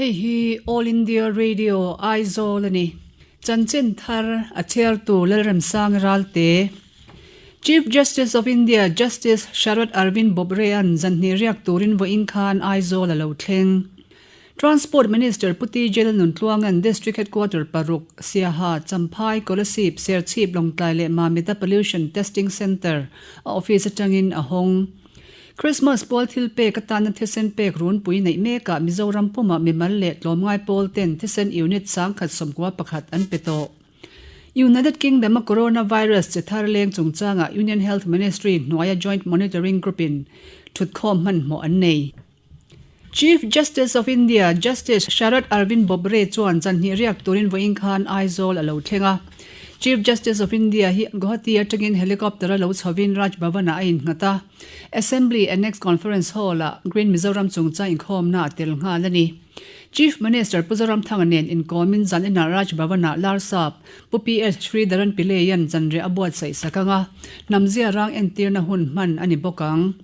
Hei hi All India Radio Aizawl a ni. Chanchin thar a chhiartu Lalremsang Ralte. Chief Justice of India Justice Sharad Arvind Bobde-a'n zanhnih riak turin vawiin khan Aizawl a lo thleng. Transport Minister Pu TJ Lalnuntluanga'n District Headquarter paruk, Siaha, Champhai, Kolasib, Serchhip, Lawngtlai leh Mamita Pollution Testing Centre a office atangin a hawng. Christmas pawl thil pek atana thisen pek runpui neih mekah Mizoram pumah mimal leh tlawmngai pawl ten thisen unit 1091 an pe tawh. United Kingdom a coronavirus che thar leng chungchangah Union Health Ministry hnuaia Joint Monitoring Group in thutkhawm hmanhmawh an nei. Chief Justice of India Justice Sharad Arvind Bobde chuan zanhnih riak turin vawiin khan Aizawl a lo thleng a. Chief Justice of India hi Guwahati atangin helicopter a lo chhovin Raj Bhavan-ah a innghat a. Assembly Annex Conference Hall-ah Green Mizoram chungchang inkhawmna a tel nghal a ni. Chief Minister Pu Zoramthanga nen inkawmin zan inah Raj Bhavan-ah Larsap Pu PS Sridharan Pillai-a'n zanriah a buatsaih sak ang a, hnamzia rang entirna hun hman a ni bawk ang.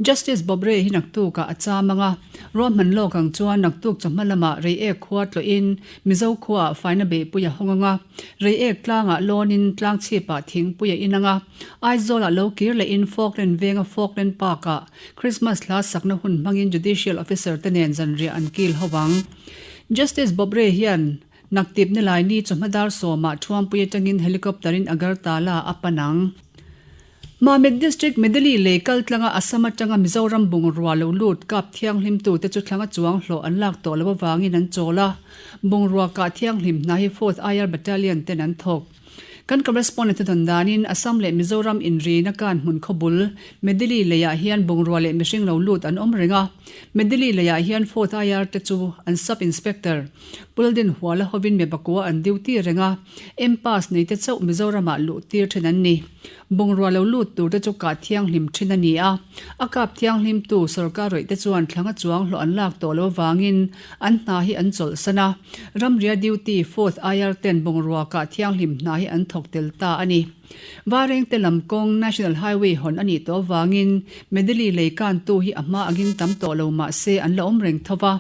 Justice Bobde hi naktukah a cham ang a, ruahman lawk ang chuan naktuk chawhma lamah Reiek khua tlawhin Mizo khuaah faina beihpui a hawng ang a, Reiek tlangah lawnin tlang chhipah thingpui a in ang a, Aizawlah lo kir lehin Falkland venga Falkland Park-ah Christmas hla sakna hun hmangin Judicial Officer te nen zanriah an kil ho ang. Justice Bobde hian Naktip Nilaini chawhma dar sawmah Thuampui atangin helicopter-in Agartala a pan ang. Mamit District Medeli lei kal tlanga Assam atanga Mizoram bungrua lo lut kap thianghlim tute chu thlanga chuang hlawh an lak tawh loh avangin an chawl a, bungrua kah thianghlim hna hi Fourth IR Battalion ten an thawk. Kan correspondent te dawn danin Assam leh Mizoram inrina kan hmun khawbul Medeli leiah hian bungrua leh mihring lo lut an awm reng a, Medeli leiah hian Fourth IR te chu an Sub Inspector Puldin Huala hovin Mebakua an duty reng a, M-Pass neite chauh Mizoramah luh tir thin an ni. Bungrua lo lut tur te chu kah thianghlim thin a ni a, a kap thianghlim tu sorkar rawih te chuan thlanga chuang hlawh an lak tawh lo avangin an hna hi an chawlhsan a, ramria duty fourth IR ten bungrua kah thianghlim hna hi an thawk tel ta a ni. Varengte lam kawng National Highway hawn a nih tawh avangin Medeli lei kantu hi a hma angin tam tawh lo mah se an la awm reng tho va,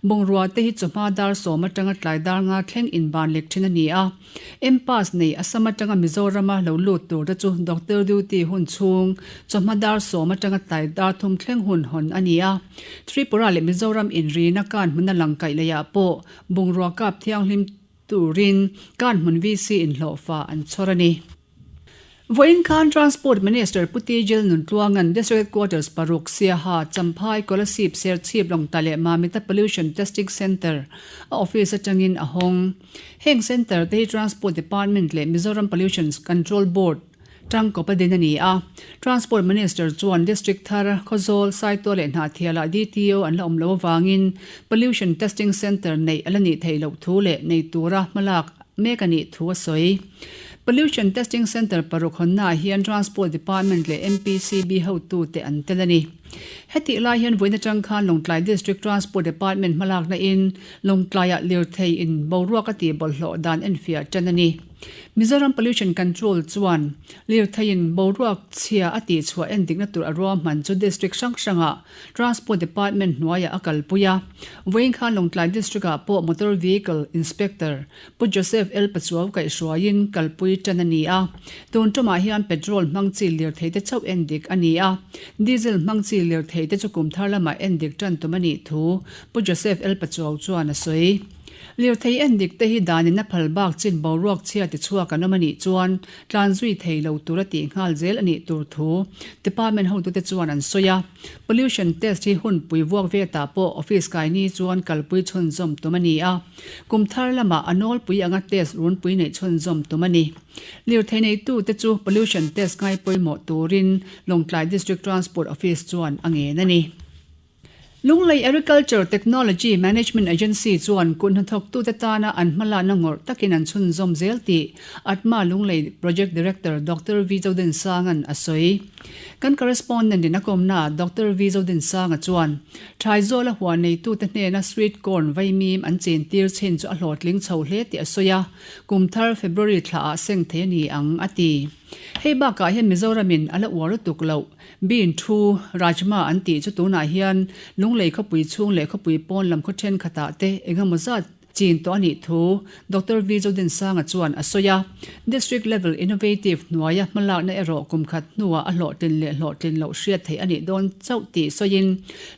bungrua te hi chawhma dar sawm atanga tlai dar nga thleng inban lek thin a ni a. M-Pass nei Assam atanga Mizorama lo lut tur te chu Doctor duty hun chhung chawhma dar sawm atanga tlai dar thum thleng hun hawn a ni a. Tripura leh Mizoram inrina kan hmuna lang kaih leiah pawh bungrua kap thianghlim turin kan hmun VC inhlawhfa an chhawr a ni. Vawiin khan Transport Minister Pu Tijil Nuntluanga'n District Headquarters paruk, Siaha, Champhai, Kolasib, Serchhip, Lawngtlai leh Mamita Pollution Testing Centre a office atangin a hawng. Heng centre te hi Transport Department leh Mizoram Pollution Control Board tangkawp a din a ni a. Transport Minister chuan District thar, Khawzawl, Saitual leh Hnahthialah DTO an la awm lo avangin Pollution Testing Centre neih a la nih theih loh thu leh nei tura hmalak mek a nih thu a sawi. Pollution Testing Centre paruk hawnnaah hian Transport Department leh MPCB hotute an tel a ni. Hetih lai hian vawiin atang khan Lawngtlai District Transport Department hmalakna in Lawngtlaiah lirthei in boruak a tih bawlhhlawh dan enfiah tan a ni. Mizoram Pollution Control chuan lirthei in boruak chhia a tihchhuah endikna tur a ruahman chu District hrang hrangah Transport Department hnuaiah a kalpui a. Vawiin khan Lawngtlai District-ah pawh Motor Vehicle Inspector Pu Joseph L. Pachuau kaihhruaiin kalpui tan a ni a. Tun tumah hian petrol hmang chi lirthei te chauh en dik a ni a. Diesel hmang chi lirthei te chu kum thar lamah en dik tan tum a nih thu Pu Joseph L. Pachuau chuan a sawi. Lirthei en dik te hi danin a phal bak chin boruak chhia ti chhuak an awm a nih chuan tlan zui thei lo tur a tih nghal zel a nih tur thu Department hotute chuan an sawi a. Pollution test hi hunpui vuak vetah pawh office kai ni chuan kalpui chhunzawm tum a ni a. Kum thar lamah a nawlpui anga test runpui neih chhunzawm tum a ni. Lirthei neitute chu pollution test ngai pawimawh turin Lawngtlai District Transport Office chuan a ngen a ni. Lunglei Agriculture Technology Management Agency chuan kut hnathawktute tana an hmalakna ngawrh takin an chhunzawm zel tih ATMA Lunglei Project Director Doctor V Zodensanga'n a sawi. Kan correspondent in a kawmnaah Doctor V Zodinsanga chuan Thaizawla huan neitute hnena sweet corn vaimim an chin tir chin chu a hlawhtling chho hle tih a sawi a, kum thar February thlaah seng thei a ni ang, a ti. Hei bakah hian Mizoramin a la uar lutuk loh. Bean thu, Rajma an tih chu tunah hian Lunglei khawpui chhung leh khawpui pawn lam khaw thenkhatah te engemaw zat chin tawh a nih thu Doctor V Zodinsanga chuan a sawi a. District Level Innovative hnuaia hmalakna erawh kum khat hnuah a hlawhtlin leh hlawhtlin loh hriat theih a nih dawn chauh tih sawiin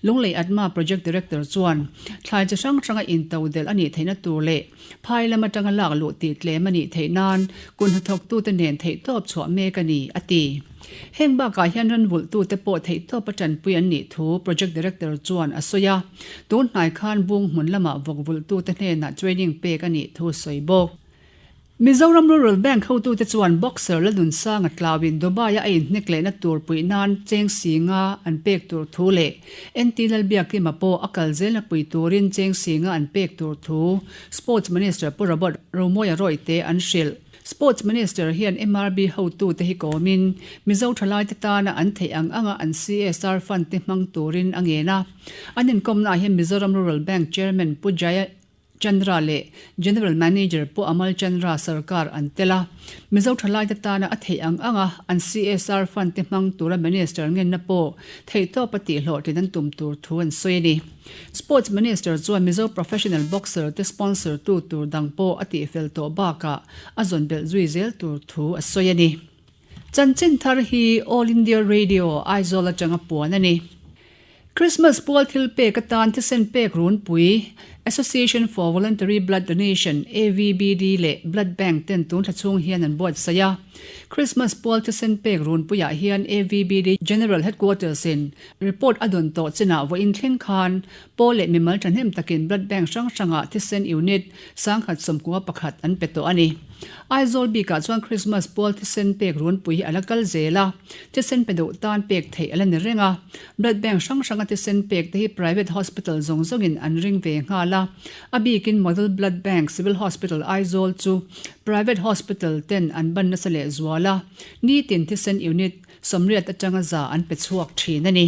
Lunglei ATMA Project Director chuan thlai chi hrang hranga intodelh a nih theihna tur leh Phai lam atanga lak luh tih tlem a nih theih nan kun hnathawktute nen theihtawp chhuah mek a ni, a ti. Heng bakah hian ranvulhtute pawh theihtawp a tanpui an nih thu Project Director chuan a sawi a, tun hnai khan bung hmun lamah vawkvulhtute hnenah training pek a nih thu sawi bawk. Mizoram Rural Bank hotute chuan boxer Lalnunsanga tlauin Dubai-a a inhnek lehna tur puih nan cheng singa an pek tur thu leh NT Lalbiakima pawh a kal zelna pui turin cheng singa an pek tur thu Sports Minister Pu Robert Romawia Rawite an hrilh. Sports Minister hian MRB hotute hi kawmin Mizo thalaite tana an theih ang anga an CSR fund te hmang turin a ngen a. An inkawmnaah hian Mizoram Rural Bank Chairman Pu Jaya Chandra leh General Manager Pu Amal Chandra Sarkar an tel a, Mizo thalaite tana a theih ang anga an CSR fund te hmang tura Minister ngenna pawh theihtawp a tihhlawhtlin an tum tur thu an sawi a ni. Sports Minister chuan Mizo Professional Boxer te sponsor tu tur dang pawh a tihfel tawh bakah a zawn belh zui zel tur thu a sawi a ni. Chanchin thar hi All India Radio, Aizawl atanga puan a ni. Christmas pual thil pek atan thisen pek runpui, Association for Voluntary Blood Donation, AVBD, leh Blood Bank ten tun thla chhung hian an buatsaih a. Christmas pual thisen pek runpuiah hian AVBD General Headquarters in report a dawn tawh chinah vawiin thleng khan pawl leh mimal thahnem takin Blood Bank hrang hrangah thisen unit 1111 an pe tawh a ni. Aizawl bikah chuan Christmas pual thisen pek runpui hi a la kal zel a, thisen pe duh tan pek theih a la ni reng a. Blood bank hrang hranga thisen pek te hi private hospital zawng zawngin an ring ve nghal a, a bikin Model Blood Bank Civil Hospital Aizawl chu private hospital ten an ban nasa leh zual a, nitin thisen unit 80 atanga za an pe chhuak thin a ni.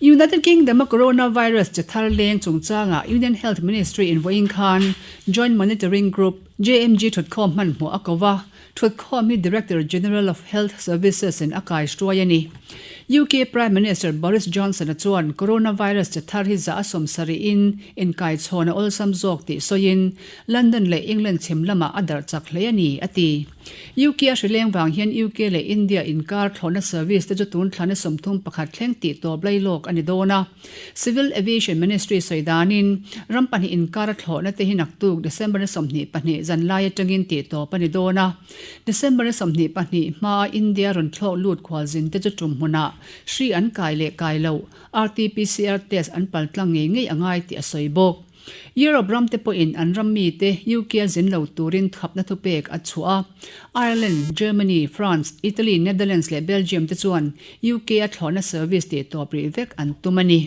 United Kingdom-a coronavirus che thar leng chungchangah Union Health Ministry in vawiin khan Joint Monitoring Group, JMG, thutkhawm hmanhmawh a ko va, thutkhawm hi Director General of Health Services in a kai hruai a ni. UK Prime Minister Boris Johnson-a chuan coronavirus che thar hi za a sawmsarihin inkaichhawn a awlsam zawk tih sawiin London leh England chhim lamah a darh chak hle a ni, a ti. UK a hrileng vang hian UK leh India inkar thlawhna service te chu tun thlana 31 thleng tih tawp lai lawk a ni dawn a. Civil Aviation Ministry sawi danin ram pahnih inkar a thlawhna te hi naktuk December ni 22 zanlai atangin tih tawp a ni dawn a. December ni 22 hmaa India rawn thlawk lut khualzin te chu tum hmunah hri an kai leh kai loh RT-PCR test an paltlang ngei ngei a ngai tih a sawi bawk. Europe ramte pawhin an ram mite UK-a zin lo turin thapna thupek a chhuah a. Ireland, Germany, France, Italy, Netherlands leh Belgium te chuan UK-a thlawhna service tih tawp rih vek an tum a ni.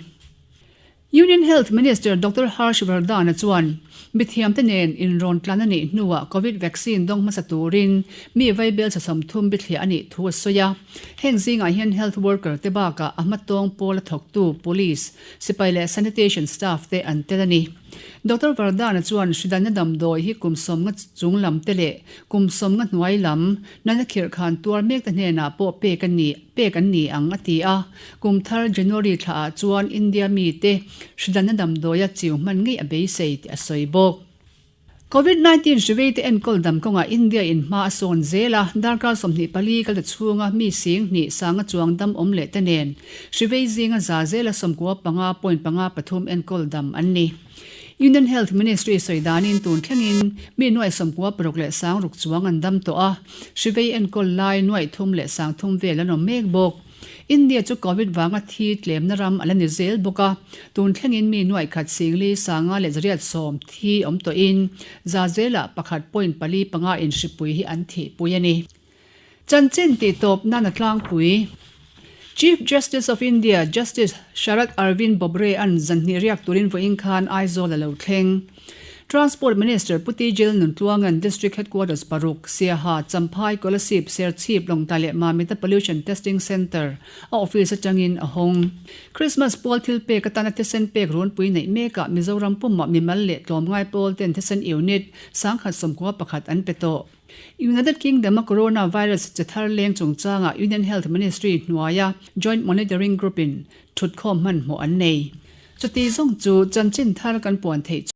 Union Health Minister Doctor Harsh Vardhan-a chuan mithiamte nen inrawn tlan a nih hnuah Covid vaccine dawng hmasa turin mi vaibel sa 30 bithliah a nih thu a sawi a. Heng zingah hian health worker te bakah a hmatawng pawla thawktu police, Sipai leh sanitation staff te an tel a ni. Doctor Vardhan-a chuan hridanna damdawi hi kum 50 chung lam te leh kum 50 hnuai lam nana khirh khan tuar mek te hnenah pawh pek a ni pek an ni ang a ti a. Kum thar January thla ah chuan India mite hridanna damdawia chiu hman ngei a beisei tih a sawi bawk. Covid 19 hriveite enkawl dam kawngah India in hma a sawn zel a, darkar 24 kal ta chhunga mi sing hnih sanga chuang dam awm leh te nen hrivei zinga za zela 95 point panga pathum enkawl dam an ni. Union Health Ministry sawi danin tun thlengin mi nuaih 96 leh sang ruk chuang an dam tawh a, hrivei enkawl lai nuaih thum leh sang thum vel an awm mek bawk. India chu Covid vanga thi tlemna ram a la ni zel bawk a, tun thlengin mi nuaih khat singli sanga leh zariat sawm thi awm tawhin za zelah pakhat point pali panga inhripui hi an thihpui a ni. Chanchin tihtawp nan a tlangpui. Chief Justice of India Justice Sharad Arvind Bobde-a'n zanhnih riak turin vawiin khan Aizawl a lo thleng. Transport Minister Pu Tijil Nuntluanga'n District Headquarters paruk, Siaha, Champhai, Kolasib, Serchhip, Lawngtlai leh Mamita Pollution Testing Centre a office atangin a hawng. Christmas pual thil pek atana thisen pek runpui neih mekah Mizoram pumah mimal leh tlawmngai pawl ten thisen unit 1091 an pe tawh. United Kingdom-a coronavirus che thar leng chungchangah Union Health Ministry hnuaia Joint Monitoring Group-in thutkhawm hmanhmawh an nei. Chuti zawng chu chanchin thar kan puan theih.